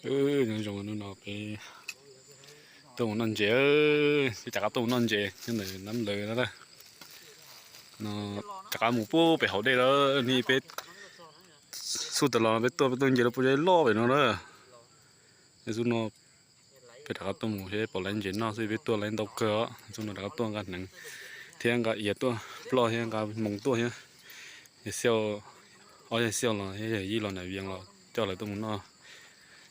Nyob zoo, hnub no peb tuaj mus noj ntses, peb rov qab tuaj mus noj ntses nyob ntawm Nab Lawv no na. No rov qab mus puag pem hauv dej lawm, nws peb xub tas los peb tuaj, peb tuaj ntses lawm puag zej loj pem no na. Xub no peb rov qab tuaj mus seb puas laib ntses noj xwb, peb tuaj laib ntau kawg os. Xub no rov qab tuaj nqa hneev thiab nqa iav tuaj ploj thiab nqa moos tuaj thiab. Yawg Xiauj, ob yawg Xiauj los thiab yawg Yij los nram Vias los coj lawv tuaj mus noj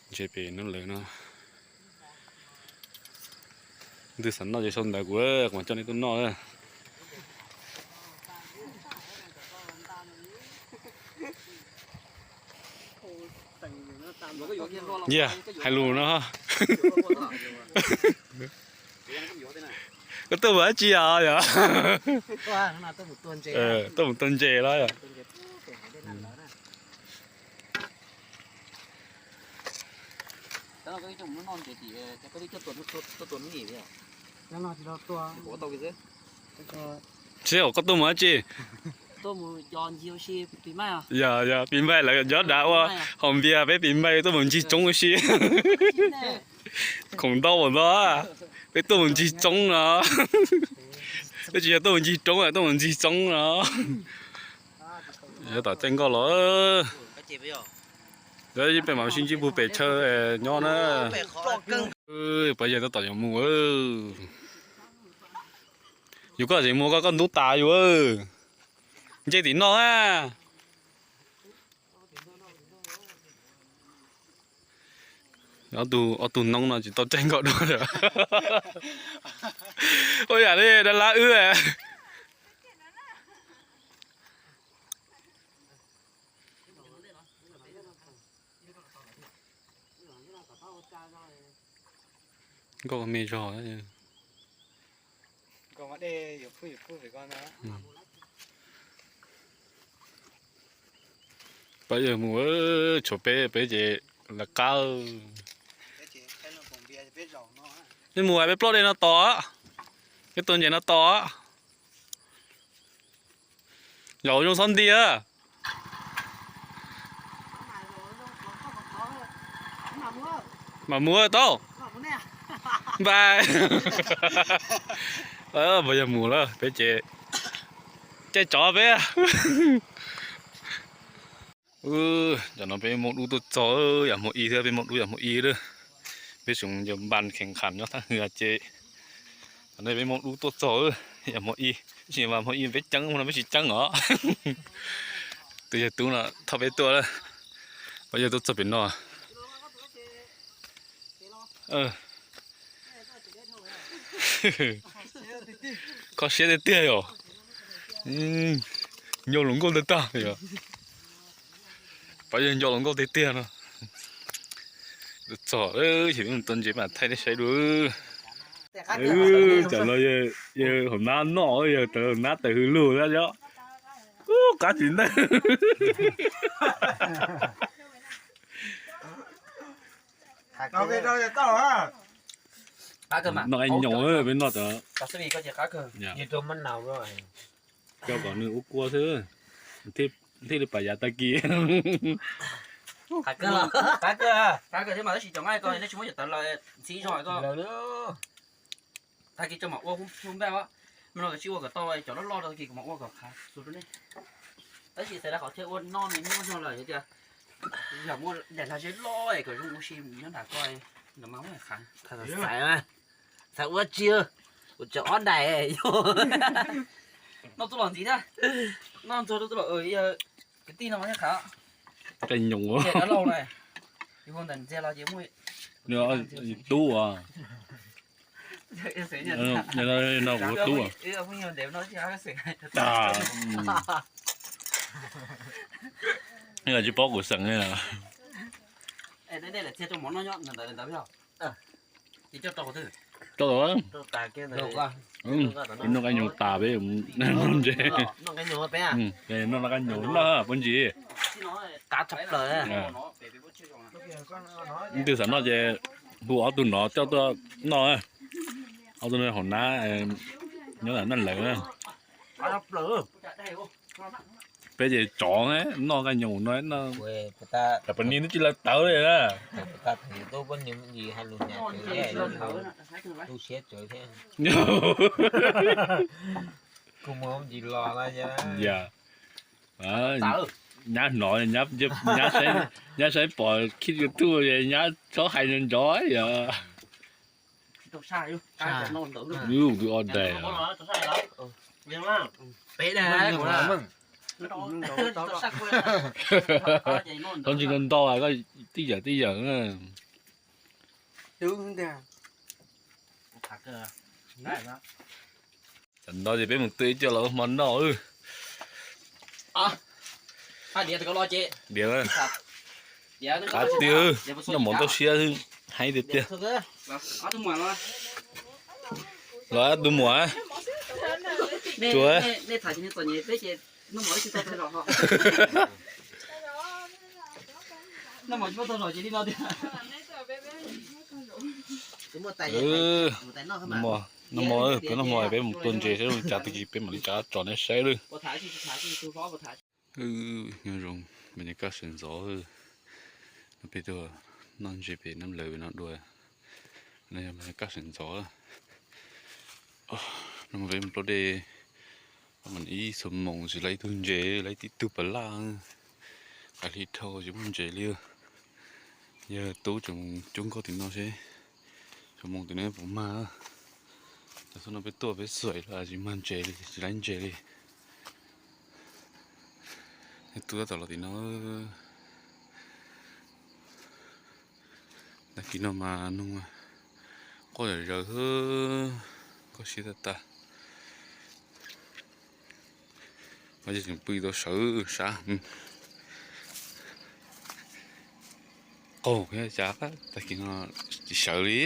ntses pem Nab Lawv no. Leej twg xav noj ces sau ntawv kuv, kuv mam coj nej tuaj noj. Yog hais lus no, koj tuaj mus dab tsi os? Yog tuaj mus tua ntses los yog? Tsis, koj tuaj mus dab tsi? Yog, yog pis npaij lawv nyob dav ua haus npias, peb pis npaij tuaj mus ncig tsoob ua si. Khoom ntau ua ntau, peb tuaj mus ncig tsoob no. Peb tsis yog tuaj mus ncig roob, tuaj mus ncig tsoob no. Yog tom caij nkoj los, peb mam sib ntsib puag pem chaw nyob na. Pab yawg tab tom yuav mus. Yus koj tseem mus koj, koj ntub tas yus. Nce tim no na. Ob tug noob no tsis tau caij nkoj dua lawm. Ua yam li dab lab wb. Nkoj me zog. Pab yawg mus, tshuav peb, peb ces lawv qab. Nej mus peb ploj dej no tos, peb tua ntses no tos. Zaum zoo txhob nti. Mam mus tau. Npais. Pab yawg mus lawm, peb ces caij tsov peb. Cov no peb muaj dub tuaj txog, yam hmo ib thiab, peb muaj dub yam hmo ib lawm. Peb tseem ncaws npas kheev kham nyob thaj hwj ces, cov no peb muaj dub tuaj txog, yam hmo ib, tab sis mas hmo ib peb ceeb, hmo no peb tsis ceeb os. Tus yawg tub no thauj peb tuaj, pab yawg tuaj txog pem no. Kho siab tiag tiag yom. Nco hluas nkauj tag tag yom. Pab yawg nco hluas nkauj tiag tiag no. Txog, ces peb mus tua ntses mas thaij nej saib dua. Cov no yawg hauv nab noj, yawg hauv nab tawm hws lug na yom. Ub, qab tsis ntawd. Noj qaib nyoos, peb noj cov, coj kom nws ua kua xwb, thiaj li pas yav tag kis. Qab kawg thiab mas tab sis cov nqaij ko nej tsis muab cov tawv los ntxhib zog ko. Tag kis tso mam ua phub npaj, mas no koj tsis ua kom tau, cov loj loj tag kis kuv mam ua kom qhav xus rau nej. Tab sis xav lawv qhov thiaj ua noj me nyuaj zog lawm tias, yog muaj daim lag zeb loj es kom zoo ua si nyob nram ko, no mas muaj qhav. Xav ua tsi, kuv tseem ob daim. Noj tuaj los ntxiv thiab, noj ntxuag rau tuaj los kwv tij no mas thiaj qhav. Qaib nyoos, dab laug na, yus hu ntawm ntxiag los ces muaj tub as. No kuv hu tub as. Tsis paub kuv xeem li. Rau, noj qaib nyoos tas peb noj ntses. Noj qaib nyoos no pub ntsis. Leej twg xav noj ces hu ob tug no coj tuaj noj. Ob tug no hauv nab nyob ntawm Naj Lawv na. Peb ces tsov noj nqaij nyoos no no. Cov pos nis twb tsis lawv tawv li na. Nyab hnov, nyab saib pom khib YouTube, nyab txhob hais nrov nrov yom. Twb ob daim. Tau ntsis ntau ntau, koj tij yawm tij yawm na. Tam no ces peb mus twj ib co los hmo noj. Diav, qab tiag, noj mov toj siab heev tiag tiag. Los tus muam, tsuav. Noj mov, peb noj mov peb mus tua ntses saib zoo li cas, tus kis peb mam li rov tso nej saib lawm. Nyob zoo, me nyuam kaj sawv ntxov, peb tuaj noj ntses pem Nab Lawv no dua. No yog me nyuam kaj sawv ntxov. No peb mus plob dej ib xuab moos tsis laiv ib tug ntses, laiv tib tug pas laj. Qav hli dhau tsis muaj ntses li. Yawg tub tseem cub nkoj tim no seb xuab moos tim no puas mag. Tam sim no peb tuaj peb xuam los tsis mag ntses li, tsis laiv ntses li. Yawg tub tab tom los tim no. Tag kis no mas nug quaj zom zaws, koj siab tag tag. Ces tseem pw tau sawv sab. Qaug cas tag kis no tsis sawv li.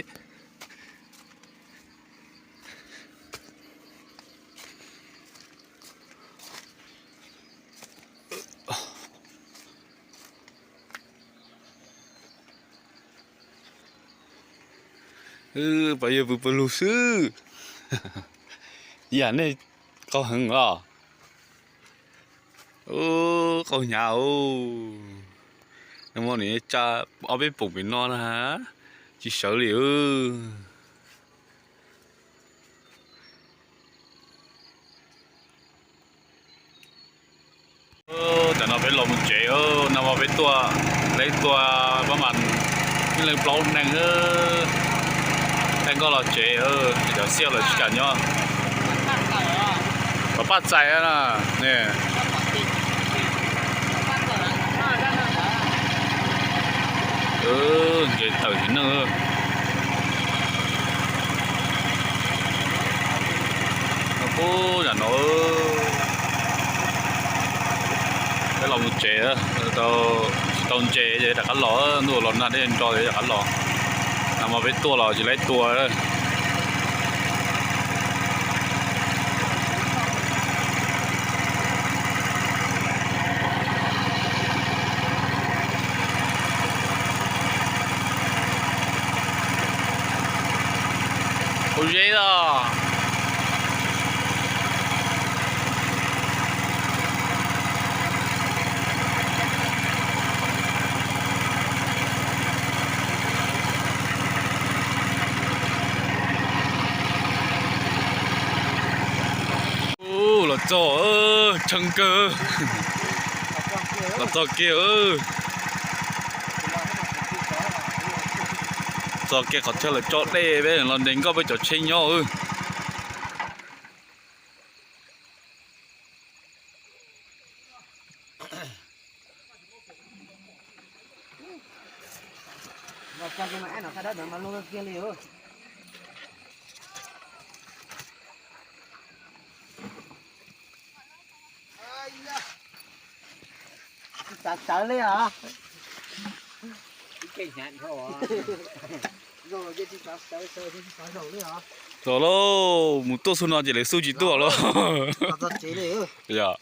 Pab yawg pw pawg lug xwb. Yam nej qaug heev os. Qaug hnyav. Nag hmo nim tsa ob peb poom pem no na, tsis sawv li. Tam no peb los mus tsev, nag hmo peb tuaj, peb tuaj pab mas ib leeg plaub neeg, thaij nkoj los tsev, cov xiaj los tsis kam nyob. Pab paj txais na, nce tawm tsis neej. Ub, yam no peb los mus tsev, tsis tau ntses ces rov qab los, ntuj los nag dej nro ces rov qab los. Nag hmo peb tuaj los tsis laib tua. Ua zeb os. Ub, los txog, tsheej kawg. Los txog kiag. Txog kiag qhov chaw lawv tso dej, peb los nres nkoj peb cov tsheb nyob. Tsis xav sawv li os. Txog lauj, mus tuaj xub no ces lawv xub tsis tuaj lauj. Yog.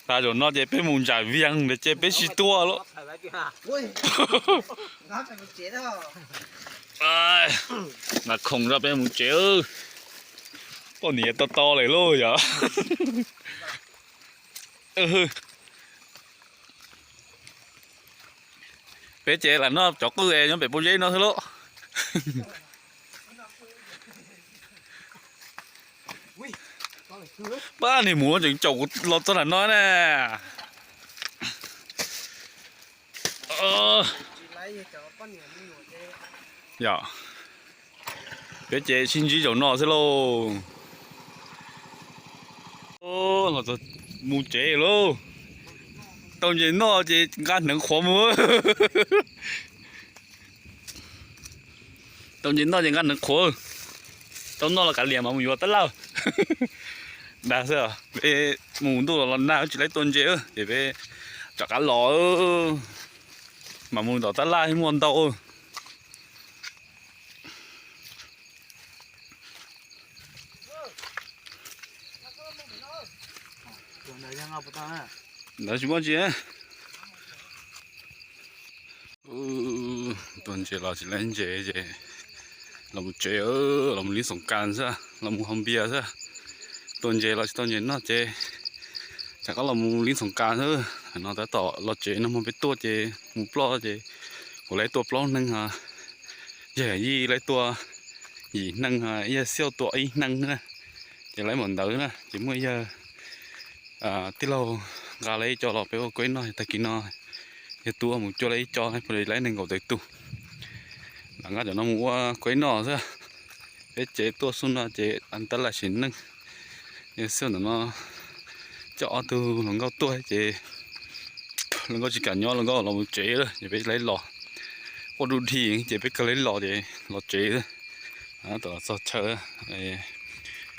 Tas zaum no ces peb mus ntsam vias lawm ces peb tsis tuaj lauj. Nas khoom zoj peb mus tsev. Poj niam to to lawm lauj yom. Peb ces lam noj cov qwj es nyob pem pob zeb no xwb lauj. Pab niag mus tseem caum kuv los txog ntawm no na. Yog, peb ces sib ntsib zaum no xwb lauj. Los txog mus tsev lauj. Tau ntses noj ces nqa hneev qhuav mus. Tau ntses noj ces nqa hneev qhuav. Tau noj los kav liam mas mus yuav tab laj. Dag xwb, peb mus ntuj los los nag tsis laib tua ntses ces peb rov qab los. Mas mus tom tab laj muaj ntau. Ntawd tsis muaj tsi. Tua ntses los tsis laib ntses ces los mus tsev, los mus lib xoom kas xwb, los mus haus npias xwb. Tua ntses los tsis tau ntses noj ces rov qab los mus lib xoom kas xwb. No tab tom los tsev, nag hmo peb tuaj ces mus ploj ces kuv laib tua plaub hneev, yawg Yij laib tua yim hneev, yawg Xiauj tua ib hneev na. Ces laib npaum ntawd na ces muaj yawg tij laug nqa lawv ib co los peb ua kuaib noj, tag kis no yawg Tub mus cuab lawv ib co, peb laib nees nkaum tawm tus. Lam nqa cov no mus ua kuaib noj xwb. Peb tsev tuaj xub no ces tab laj sim neej. Yawg Xiauj ntawm no coj ob tug hluas nkauj tuaj ces hluas nkauj tsis kam nyob, hluas nkauj los mus tsev lawm ces peb laib los. Quaj du dhi ces peb kawg laib los ces los tsev. Tom txog chaw, leej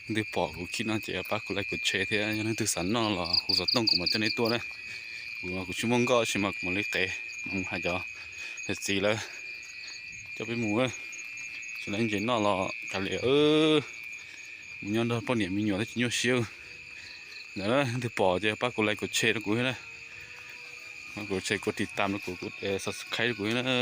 twg pom kuv khib no ces pab kuv like kuv share thiab yog leej twg xav noj los hu xov tooj kuv mam coj nej tuaj na. Kuv, kuv tsis muaj nkoj tab sis mas kuv mam li qev mus hais cov yawm txiv lawv coj peb mus. Tsis laib ntses noj los kav liam, mus nyob nrog poj niam me nyuam thiab tsis nyuaj siab. Ntawd leej twg pom ces pab kuv like kuv share rau kuv thiab na. Kuv share, kuv tiv tam rau kuv, kuv subscribe rau kuv thiab na.